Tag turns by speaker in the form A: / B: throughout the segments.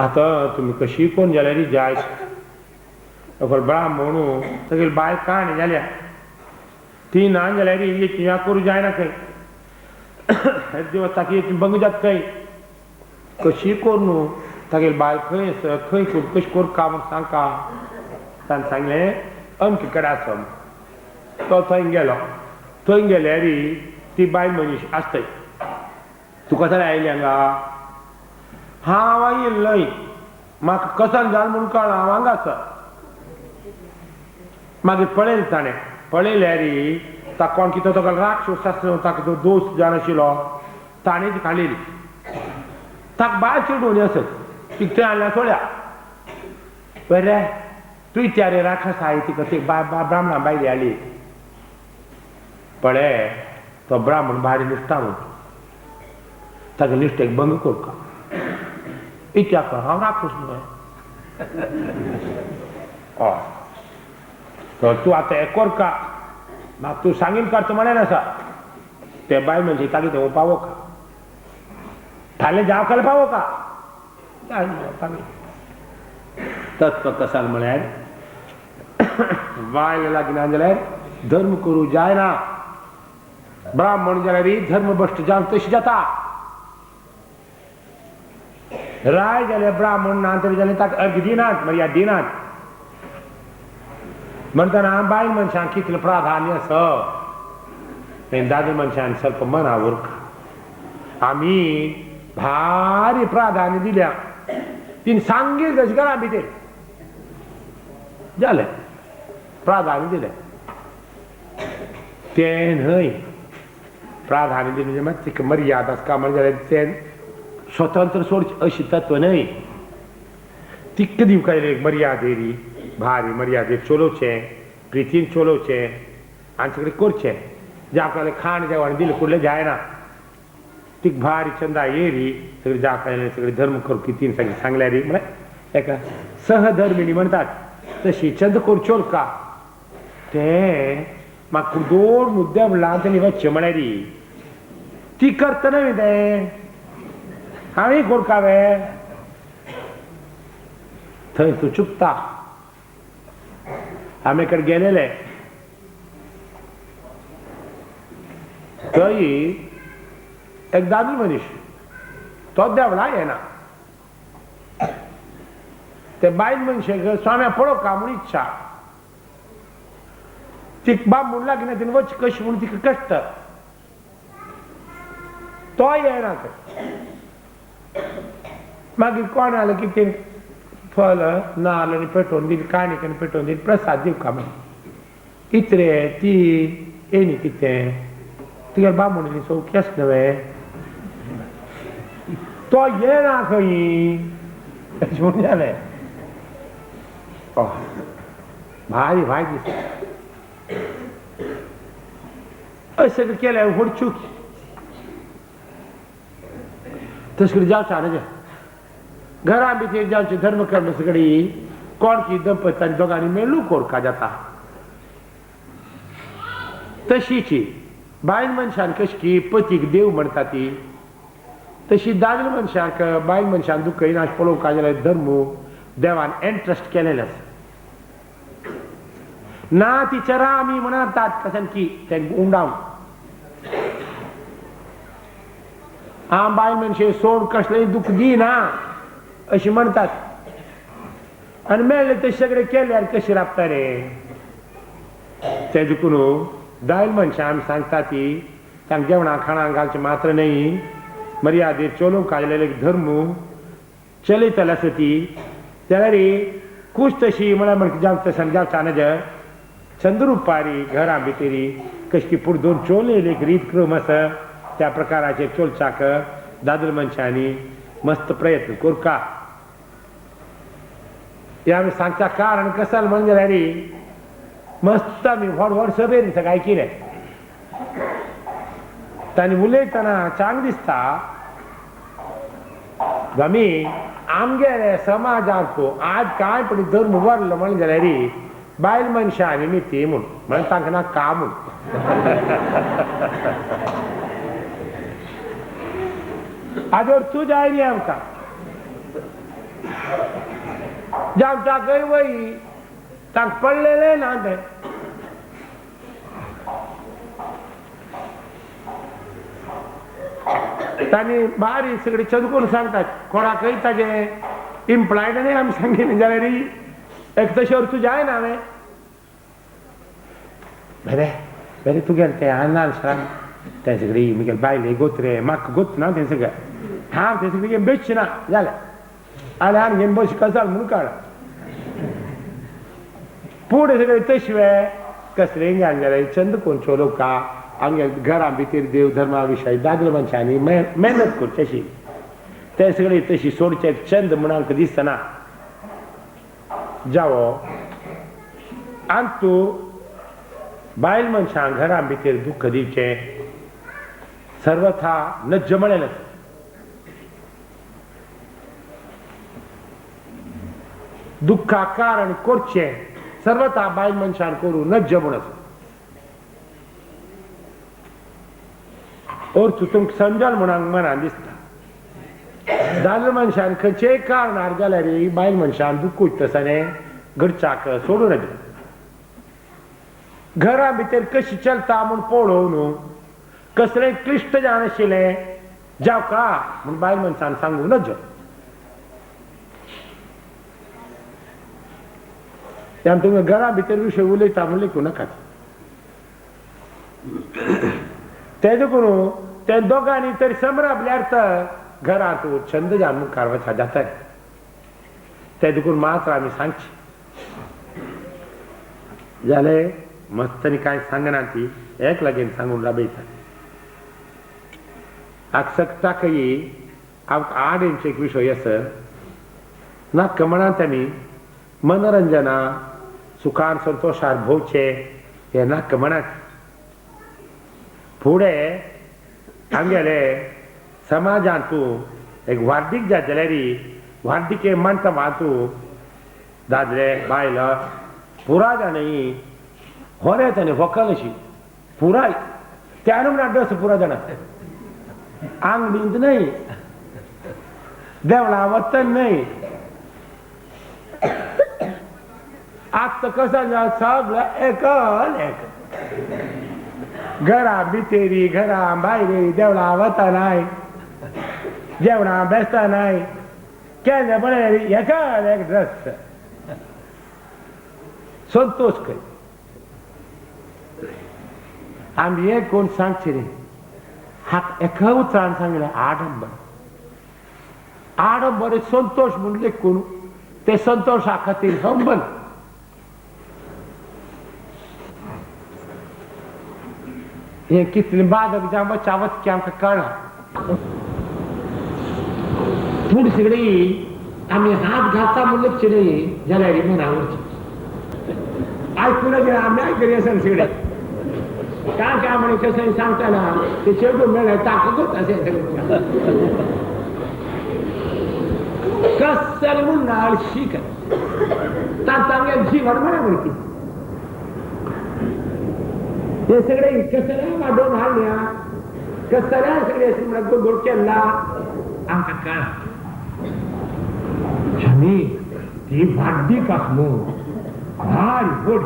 A: आतां तुमी कशी कोण जाल्यार जाय अकल ब्राह्मण तागेली बायल काणी जाल्या ती ना जाल्यार यज्ञ करूं जायना खंय एक दिवस ताका यज्ञ भंग जाता खंय कशी करून तागेली बायल खंय आसा खंय कशी करूं का म्हूण सांगका. ताणें सांगलें अमके कडेन आसा. तो थंय गेलो. थंय गेल्यार ती बायल मनीस आसताय. तूं कशान आयली हांगा? हांव आयिल्लो न्हय, म्हाका कसान जाल म्हूण कळना, हांव हांगा आसा. मागीर पळयलें ताणें, पळयल्यार ताका कोण कितें तो राक्षस आसलो, ताका तो दोश जाणाशिल्लो, ताणें ती काडलेली. ताका बायल चिडून आसत तिका थंय हाडल्या सोडल्या. बरें तूं त्या रे राक्षस I तिका ती ब्राह्मणा बायली हाडली. पळय तो ब्राह्मण भारी निश्ठा म्हूण ताका निश्ठेक भंग करका. इत्याक हांव राक्षस न्हय. हय तर तूं आतां हें करका, म्हाका तूं सांगीन करता म्हणेन आसा. ते बायल मनशे तागे थंय पावोका, फाल्यां जावकाला पावोका. तत्व कसाल म्हळ्यार बायल लागीं ना जाल्यार धर्म करूं जायना. ब्राह्मण जाल्यार धर्म भश्ट जावन तशें जाता. राय जाल्यार ब्राह्मण ना तरी जाल्यार ताका अर्घ दिनात, मर्याद दिनात. म्हणटना बायल मनशांक कितलें प्राधान्य आसा तें दादले मनशान ಸ್ವಲ್ಪ मना उरका. आमी भारी प्राधान्य दिल्या, तिने सांगील तशें घरा भितर जालें, प्राधान्य दिलें. तें न्हय प्राधान्य दिलें म्हणजे मात तिका मर्याद आसता म्हणजे जाल्यार तें स्वतंत्र सोडचें अशी तत्व न्हय. तिका दिवंक एक मर्याद येयली, भारी मर्यादेक चलोवचें, प्रितीन चलोवचें आनी सगळें करचें. ज्या खाण जेवण दिलें कुडलें जायना, तिका भारी चंदा येयली सगळी ज्या सगळे धर्म करूं तीन सगळें सांगल्यार म्हळ्यार एका सहधर्मिणी म्हणटात तशी चंद करून चोलका. तें म्हाका दोन मुद्दे म्हणलां तेणी वचचें म्हळ्यार ती करतना न्हय तें हांवें करका वे. थंय तूं चुकता. आमी कडेन गेलेले थंय एक दादलो मनीस तो देवळा येना. ते बायल मनशेक स्वाम्या पळोवका म्हूण इच्छा, तिका बाब म्हूण लागना तिणें वच कशी म्हूण तिका कश्ट, तो येना थंय. मागीर कोण आलो की ते फल नाल्ल आनी पेटोवन दिली, काणीक आनी पेटोवन दिली, प्रसाद दिवका म्हण. इतरे ती येयली कितें तुगेले बामणली सौख्य आस न्हय, तो येना खंय अशें म्हूण जालें. भारी भाय दिसता अशें सगळें केलें व्हड चूक. तशें करून जावचें न्हय घरा भितर जावचें धर्म कर्म सगळी कोण की दंपती आनी दोगांनी मेळू कोरका जाता. तशीची बायल मनशान कशी की पतीक देव म्हणटा ती, तशी दादले मनशाक बायल मनशान दुखयना अशें पळोवंक जाल्यार धर्म देवान एंट्रस्ट केलेलें आसा. ना ती चरा आमी म्हणटात कशें की तें उंडावन आं बायल मनशे सोड कसलेंय दुख दिना अशें म्हणटात. आनी मेळ्ळें तशें सगळें केल्यार कशें राबता रे. तें देखून दायल मनशां आमी सांगता ती तांकां जेवणां खाणां घालचें मात्र न्हय, मर्यादेर चलोवंक आयलेले धर्म चलयतले आसा ती. जाल्यार कूस तशी म्हळ्यार म्हण जावं तशें जावचें नज चंद्रुपारी घरां भितरी कशी पूण दोन चोलयले एक रीत क्रम आसा त्या प्रकाराचेर चोलचाक दादल मनशांनी मस्त प्रयत्न करका. हें आमी सांगता कारण कसाल म्हण जाल्यार मस्त आमी व्हड व्हड सभेर सगळें आयकिलें. तांणी उलयतना चांग दिसता आमी आमगेले समाजांत आज कांय पळय धर्म वरलो म्हण जाल्यार बायल मनशां निमित्ती म्हूण म्हळ्यार तांकां ना का म्हूण. आजोर तूं जाय न्ही आमकां. जामटाकय वय तांक पडलेले ना ते. तांणी बारी सगळे चंदकून सांगतात कोणाकय ताजे इम्प्लायड न्ही आमी सांगिल्लें जाल्यार एक तशें तूं जायना हांवें बरें बरें तुगेलें तें आनान सांग तें सगळी मुगेले बायले गोत्रे म्हाका गोत ना तें सगळें हांव तें सगळें बेचना ना जालें आनी आनी घेवन बस कसाल म्हणून काड फुडें सगळें तशें कसलें घाल जाल्यार चंद कोणचो लोक आमगे घरां भितर देव धर्मा विशय दादले मनशांनी मेहनत करची अशी ते सगळी तशी सोडचे चंद म्हूण आमकां दिसना जावो. आनी तूं बायल मनशां घरां भितर दुख्ख दिवचें सर्वथा नज्ज म्हळें. दुख्खा कारण करचें सर्वथा बायल मनशान करूं नज्ज म्हूण आसा. अर्थ तुमकां समजल म्हूण मनान दिसता. दादले मनशान खंयचेय कारणार जाल्यार बायल मनशान दुख्ख उरता घरच्याक सोडून येता. घरा भितर कशी चलता म्हूण पळोवन न्हू कसलें क्लिश्ट जावन आशिल्लें जावं का म्हूण बायल मनशान सांगू नजो. तुमकां घरा भितर विशय उलयता म्हूण लेखूं नाकात. तेजे करून ते दोगांनी तरी समराबल्यार तर घरांत छंद जावन मुखार वचा जाता. ते देखून मात्र आमी सांगची जालें मस्त आनी कांय सांगना ती एक लागीं सांगून राबयता. आकसकताकय आमकां आड एक विशय आसा नाका म्हणात आमी मनोरंजना सुखान संतोशार भोवचे हे नाका म्हणात. फुडें आमगेले समाजांत एक वार्धीक जात जाल्यार वार्धिके मानता मातू दादले बायल पुराय जाणां होरें आनी व्हंकल अशी पुराय त्यान म्हणल्यार ड्रेस पुराय जाणां आंगडींत न्हय देवळां वचन न्हय. आतां कसं सगळें एकल एक घरा भितरी घरा भायरी देवळां वता नाय जेवणां बेसता नाय केन्ना पळय एकल एक ड्रेस संतोष कर. आमी एक कोण सांगचे न्ही हात एका उतरान सांगलें आडंबर. आडंबर संतोष म्हणले कोण ते संतोशा खातीर हंबल. हें कितलें बादक जावं चावत की आमकां कळना. पूण सगळी आमी हात घालता म्हूण लक्ष न्ही जाल्यार मना उरची आयकून आमी आयकली आसा सगळें काय काय म्हणे कसं सांगताना ते शेवटून मेळ्ळें ताकदूच अशें कसं म्हूण आळशी तांगे जीवन म्हणा म्हणती हे सगळे कसल्या वाडोवन हाडल्या कसल्या सगळे अशें म्हणून गोंदळ केला आमकां कळना. शामी ती वाड्डीक आसा न्हू भारी व्हड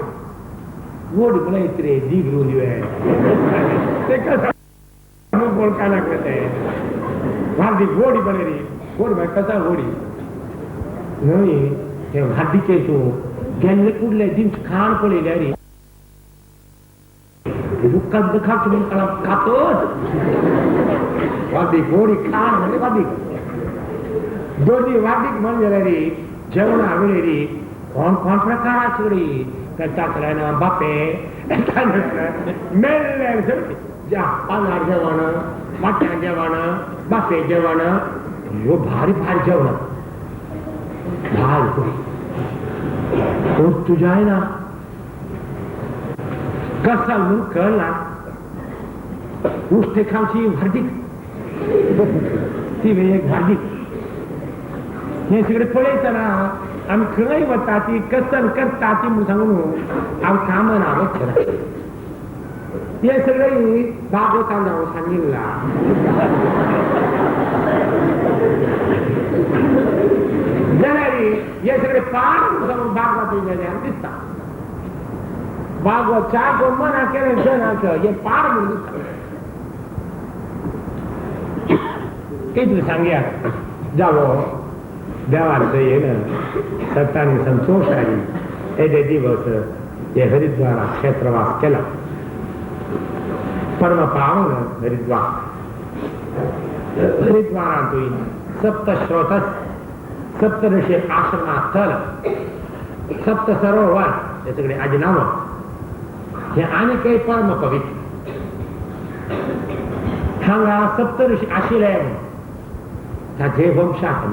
A: व्हड म्हणल्यार रे दीग रोंदी ते कसं बोलका लागले ते वाड्डीक व्हड बरें रे व्हड म्हळ्यार कसा व्हडी न्हय ते वाड्डीके तूं गेल्ले कुडले दिवचे खाण पळयल्यार रे दुःखात दुखाक म्हणून खातच वाडीक होडी खाण म्हणजे वाडीक दोन्ही वाडीक म्हण जाल्यार जेवणा वेळेरी कोण कोण प्रकार सगळी तातल्यान बापे मेळ्ळे सगळी ज्या पानार जेवण वाट्यां जेवण बापे जेवण ह्यो भारी भारी जेवण भारी पूण तुज्या ना कसा म्हणून कळना. उश्टे खावची हार्दीक ती एक हार्दीक हे सगळे पळयतना आमी खंय वता ती कसन करता ती म्हणून सांगून हांव कामां वचना. हे सगळे भागवतान जावन सांगिल्ला. जाल्यार हे सगळे पाड सांगून भागवत जाल्यार दिसता. भागवत चार मना केलें जनाक हे पाड म्हणून दिसता. कितलें सांगया जावो देवान दयेन सत्तांनी संतोश आनी येदे दिवस हे हरिद्वारा क्षेत्रवास केला. परम पावन हरिद्वार. हरिद्वारांतूय सप्तश्रोतस सप्तऋषी आश्रमास्थल सप्त सरोवर हे सगळे आजी नांव हे आनी काही परम पवित्र. हांगा सप्तऋषी आशिल्ले ताजे वंशाक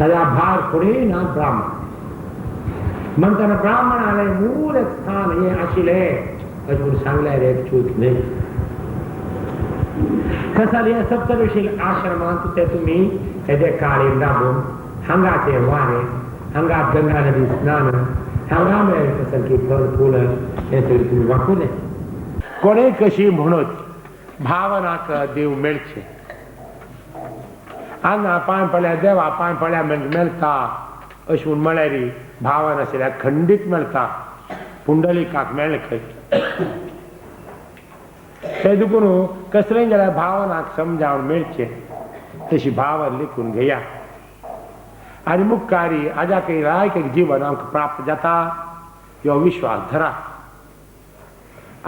A: ताज्या भार फुडें ना ब्राह्मण म्हणटना ब्राह्मणाले मूळ स्थान हे आशिल्ले अशें म्हणून सांगल्यार एक चूक न्हय. कसाल हे सप्तऋषी आश्रमांत ते तुमी हेजे काळी राबून हांगाचे वारें हांगा गंगा नदी स्नान हांगा मेळटा सारकी फळ फूल हे सगळें तुमी वापरलें. कोणें कशी म्हणत भावनाक देव मेळचे आंगा पांय पळ्या देवा पांय पळ्या मेळटा अशें म्हूण म्हळ्यार भावन आशिल्ल्यार खंडीत मेळटा. पुंडलिकाक मेळ्ळें खंय तें देखून कसलें जाल्यार भावनाक समजावन मेळचें तशी भावन लिखून घेया आनी मुखारी आजाकय लायक एक जीवन आमकां प्राप्त जाता ह्यो विश्वास धरा.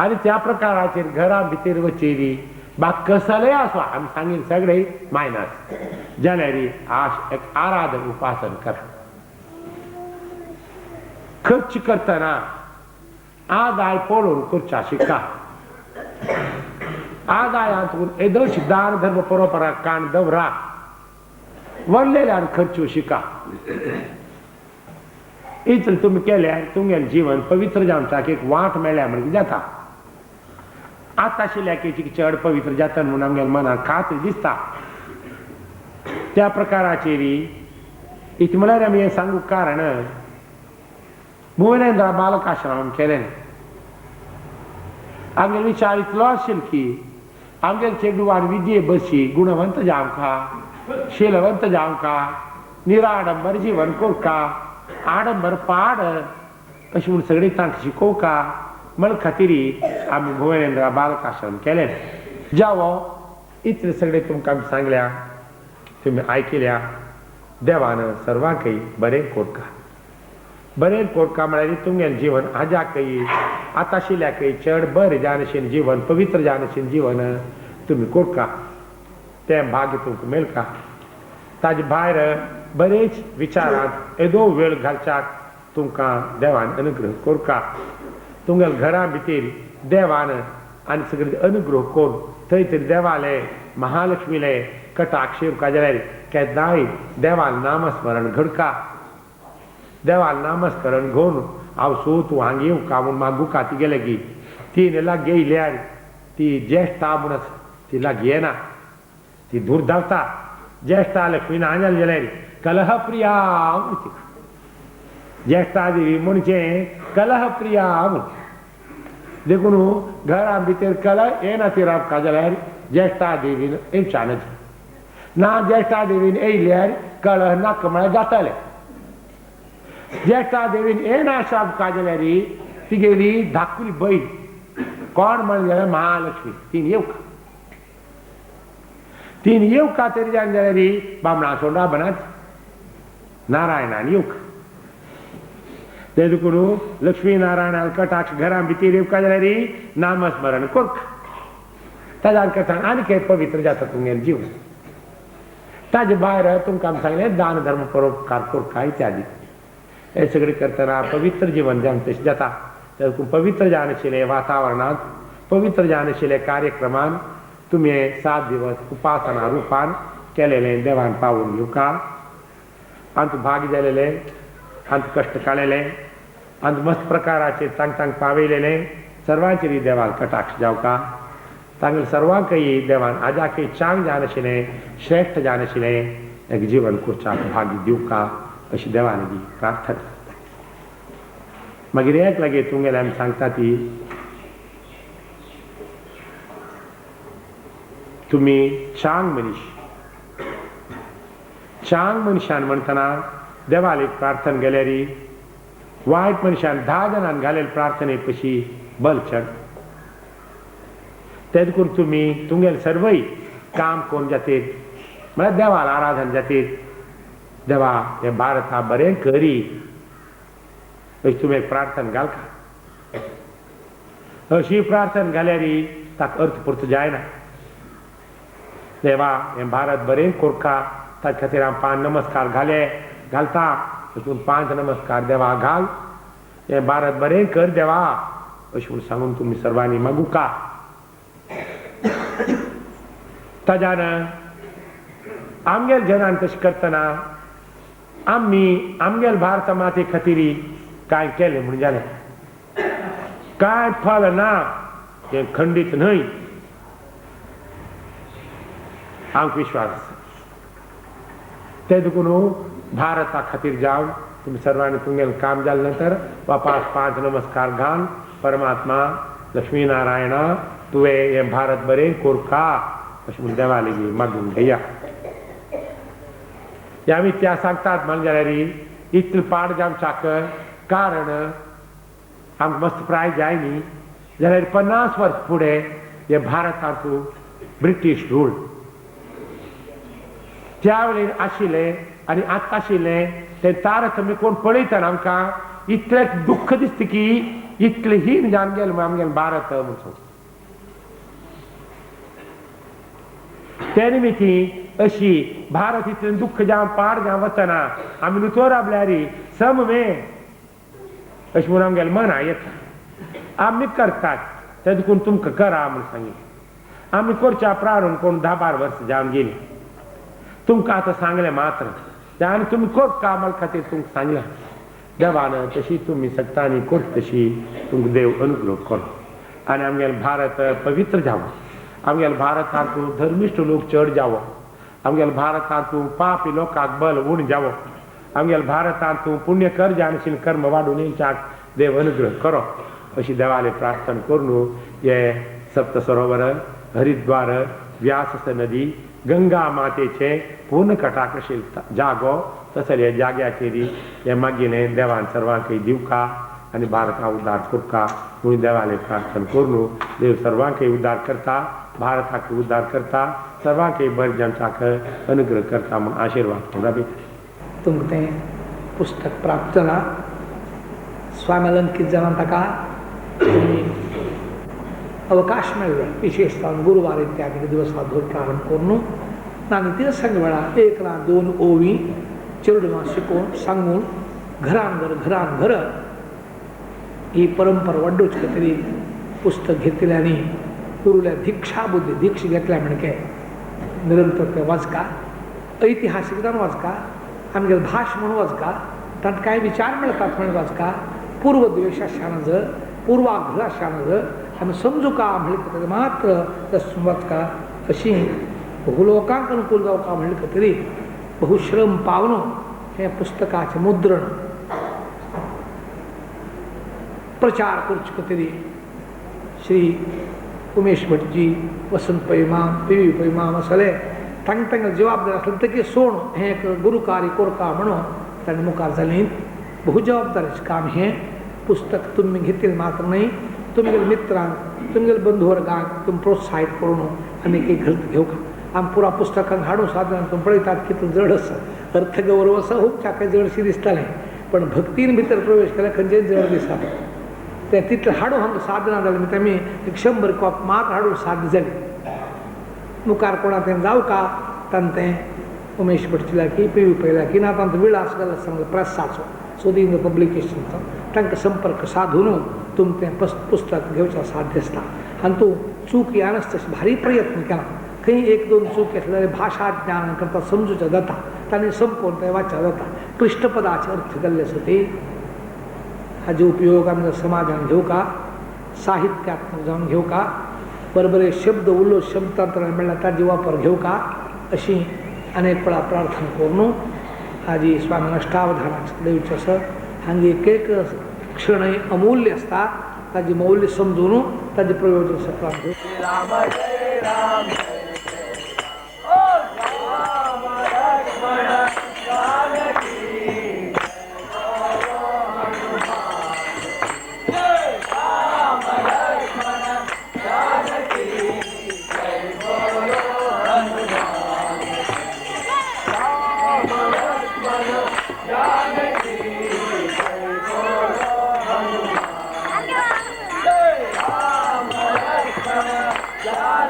A: आनी त्या प्रकाराचेर घरा भितर वचेली बाकी कसलेय आसो आमी सांगील सगळे मायनस जाल्यार आश एक आराधन उपासन करा. खर्च करतना आदाय पळोवन करच्या शिका. आदायांतून येदोश दान धर्म परोपरा काण दवरा वरलेल्यान खर्च शिका. इतलें तुमी केल्यार तुमगेलें जीवन पवित्र जावच्याक एक वाट मेळ्ळ्या म्हणजे जाता. आतां आशिल्ल्या चड पवित्र जाता म्हणून आमगेल्या मनाक खात्री दिसता. त्या प्रकाराचेर इतलें म्हळ्यार आमी हें सांगूंक कारण भुवनेंद्र बालकाश्रम केलें. आमगेलो विचार इतलो आशिल्लो की आमगेले चेडवान विद्ये बसी गुणवंत जावंका शीलवंत जावंका निराडंबर जीवन कोरका आडंबर पाड अशें म्हूण सगळीं तांकां शिकोवका म्हण खातीर आमी भुवनेंद्र बालकाश्रम केलें. जावो इतलें सगळें तुमकां आमी सांगल्या तुमी आयकिल्या. देवान सर्वांकय बरें कोरका. बरें कोरका म्हळ्यार तुमगेलें जीवन आजाकय आतां आशिल्ल्याकय चड बरें जानशीन जीवन पवित्र जानशीन जीवन तुमी कोरका तें भाग्य तुमकां मेळका. ताजे भायर बरेच विचारांत येदो वेळ घालच्याक तुमकां देवान अनुग्रह कोरका. तुमगेल्या घरा भितर देवान आनी सगळे अनुग्रह करून थंय तरी देवाले महालक्ष्मीले कटाक्ष येवका जाल्यार केन्नाय देवान नामस्मरण घडका. देवान नामस्मरण घेवन हांव सो तूं हांगा येवका म्हूण मागुका ती गेले की ती लागीं येयल्यार ती ज्येश्ठा म्हूण आसा ती लागीं येना ती दूर धांवता. ज्येश्ठा लक्ष्मी ना जालें जाल्यार कलहप्रिया म्हूण तिका ज्येश्ठा देवी म्हणचे कलहप्रिया म्हूण. देखून घरा भितर कलह येना ती रावका जाल्यार ज्येश्ठा देवीन येवच्यानच ना. ज्येश्ठा देवीन येयल्यार कलह नाका म्हळ्यार जातालें. ज्येश्ठा देवीन येना शाबका जाल्यार तिगेली धाकुली बैल कोण म्हणलें जाल्यार महालक्ष्मी तीन येवका तीन येवका तरी जालें जाल्यार बामणा सोंडा बनाच नारायणान येवका. ते देखून लक्ष्मी नारायणान कटाक्ष घरां भितर येवका जाल्यार नामस्मरण कोरका. ताज्यान करतना आनी कांय पवित्र जाता तुमगेलें जीवन. ताजे भायर तुमकां आमी सांगलें दान धर्म परोपकार कोरका इत्यादी हे सगळें करतना पवित्र जीवन जावन तशें जाता. देखून पवित्र जानशिल्ले वातावरणांत पवित्र जानशिल्ले कार्यक्रमान तुमी 7 दिवस उपासना रुपान केलेलें देवान पावून घेवका. आंत भाग जालेले आंत कश्ट काडलेले आंत मस्त प्रकाराचेर तांक तांक पावयलेले सर्वांचेर देवान कटाक्ष जावका. तांगेले सर्वांकय देवान आजाकय चांग जानाशिल्लें श्रेश्ठ जानाशिल्लें एक जीवन करच्याक भाग्य दिवका अशी देवान दी प्रार्थना. मागीर एक लागीं तुमगेले आमी सांगता ती तुमी चांग मनीस. चांग मनशान म्हणटना देवाक एक प्रार्थना केल्यार वायट मनशान 10 जाणान घालेले प्रार्थने पशी बल चड. तेच करून तुमी तुमगेले सर्वय काम कोण जातीत म्हळ्यार देवाक आराधन जातीत, देवा हे भारता बरें करी अशी तुमी एक प्रार्थना घालका. अशी प्रार्थना घाल्यार ताका अर्थ पुरतो जायना. देवा हें भारत बरें कोरका ताचे खातीर हांव 5 नमस्कार घाले घालता, अशें 5 नमस्कार देवा घाल, हें भारत बरें कर देवा अशें म्हूण सांगून तुमी सर्वांनी मागुका. ताज्यान आमगेल जनान तशें करतना आमी आमगेल भारत माते खातीर कांय केलें म्हूण जालें, कांय फल ना हें खंडीत न्हय, आमकां विश्वास आसा. ते देखून भारता खातीर जावन तुमी सर्वांनी तुमगेलें काम जालें नंतर वापास 5 नमस्कार घाल, परमात्मा लक्ष्मी नारायणा तुवें हें भारत बरें कोरका अशें म्हूण देवा लेगीत मागून घेया. हे आमी त्या सांगतात म्हण जाल्यार इतलें पाड जावच्याक कारण आमकां मस्त प्राय जाय न्ही जाल्यार 50 वर्स फुडें हे भारतांत ब्रिटीश रूल त्या वेळेर आशिल्लें आनी आतां आशिल्लें तें तारतम्य कोण पळयतना आमकां इतलें दुख्ख दिसता की इतलें हीन जावन गेलें आमगेलें भारत म्हणून. ते निमित्ती अशी भारत इतलें दुख्ख जावन पाड जावन वचना आमी नुतो राबल्यार सम वे अशें म्हणून आमगेलें मना येता. आमी करतात ते देखून तुमकां करा म्हूण सांगी. आमी करच्या प्रारंभ कोण 10-12 वर्सां जावन गेलीं, तुमकां आतां सांगलें मात्र आनी तुमी कोरका म्हाका खातीर तुमकां सांगलें. देवान तशी तुमी सगतांनी कोर तशी तुमकां देव अनुग्रह करो आनी आमगेलें भारत पवित्र जावं, आमगेले भारतांत धर्मिश्ट लोक चड जावो, आमगेले भारतांत पापी लोकांक बल उण जावो, आमगेले भारतांत पुण्य कर जाणशील कर्म वाडून येवच्याक देव अनुग्रह करो अशी देवाले प्रार्थना करून हे सप्त सरोवर हरिद्वार व्यास नदी गंगा मातेचे पूर्ण कटाक्षशील जागो तसले ह्या जाग्याचेर हे मागीर देवान सर्वांकय दिवका आनी भारता उद्धार करका म्हणून देवाले प्रार्थना करून देव सर्वांकय उद्धार करता, भारताक उद्धार करता, सर्वांकय बरें जावच्याक अनुग्रह करता म्हूण आशिर्वाद करून राबयता.
B: तुमकां तें पुस्तक प्राप्त जालां, स्वामी अलंकीत जालां, ताका तुमी अवकाश मेळ्ळो विशेष जावन गुरुवार इत्यादी दिवसा धरून प्रारंभ करून आनी ते सांग वेळा 1 ना 2 ओवी चेडवां शिकोवन सांगून घरान घर घरान घर ही परंपरा वाडोवचे खातीर पुस्तक घेतलें आनी गुरुल्या दीक्षा बुद्धी दीक्षा घेतल्या म्हणके निरंतर ते वाचका, ऐतिहासीक जावन वाचका, आमगेले भाश म्हणून वाचका, तांत कांय विचार मेळटात म्हणून वाचका, पूर्वद्वेश आसच्या नजर पूर्वाग्रह आसच्या नजर आमी समजुका म्हणले मात्र तस वाचका. अशी बहु लोकांक अनुकूल जावका म्हणले खातीर बहुश्रम पावन हें पुस्तकाचें मुद्रण प्रचार करचे खातीर श्री उमेश भटजी, वसंत पैमाम, पी व्ही पैमाम असले तांकां तांकां जबाबदार आसलें तकी सोण हें एक गुरुकार्य कोरका म्हणून ताणें मुखार जालीं. बहु जबाबदारीचें काम हें पुस्तक तुमी घेतलें मात्र न्हय, तुमगेले मित्रांक तुमगेले बंधुवर्गांक तुमी प्रोत्साहीत करून आनी एक ग्रंथ घेवका. आमी पुरा पुस्तकांक हाडून साधन तुमी पळयतात कितलें जड आसा, अर्थगौरव आसा खूब चाकय जडशी दिसतालें, पण भक्तीन भितर प्रवेश केल्यार खंयचेंय जड दिसता. तें तितलें हाडून हांगा साधना जालें मागीर आमी एक 100 कॉप मात हाडून साध्य जालें. मुखार कोणा तें जावका तांकां तें उमेश भटची की पी व्ही पयला की ना तांचो विळास घाल सांगलो प्रेसाचो सोदीन पब्लिकेशनचो तांकां संपर्क साधून तुम तें पुस्तक घेवचें साध्य आसता. आनी तूं चूक येनासता तशें भारी प्रयत्न केला, खंय 1-2 चूक आसल्यार जाल्यार भाशा ज्ञान करता समजूचें जाता, तांणी संपूर्ण तें वाचचें जाता. क्लिश्टपदाचे अर्थ केल्ले आसा ती हाजो उपयोग आमच्या समाजान घेवका, साहित्यात्मक जावन घेवका, बरोबर शब्द उलो शब्द तंत्रान मेळ्ळा ताजो वापर घेवका अशी अनेक वेळा प्रार्थना करून हाजी स्वामी अष्टावधानाचे दिवचें आसा. हांगा एक एक क्षणय अमूल्य आसता, ताजें मौल्य समजून ताजें प्रयोजन सकळाक.
C: राम जय राम. लक्ष्मण जानकी जय हनुमान जय राम लक्ष्मण जानकी जय बोलो हनुमान राम लक्ष्मण जानकी जय बोलो हनुमान जय राम लक्ष्मण जानकी।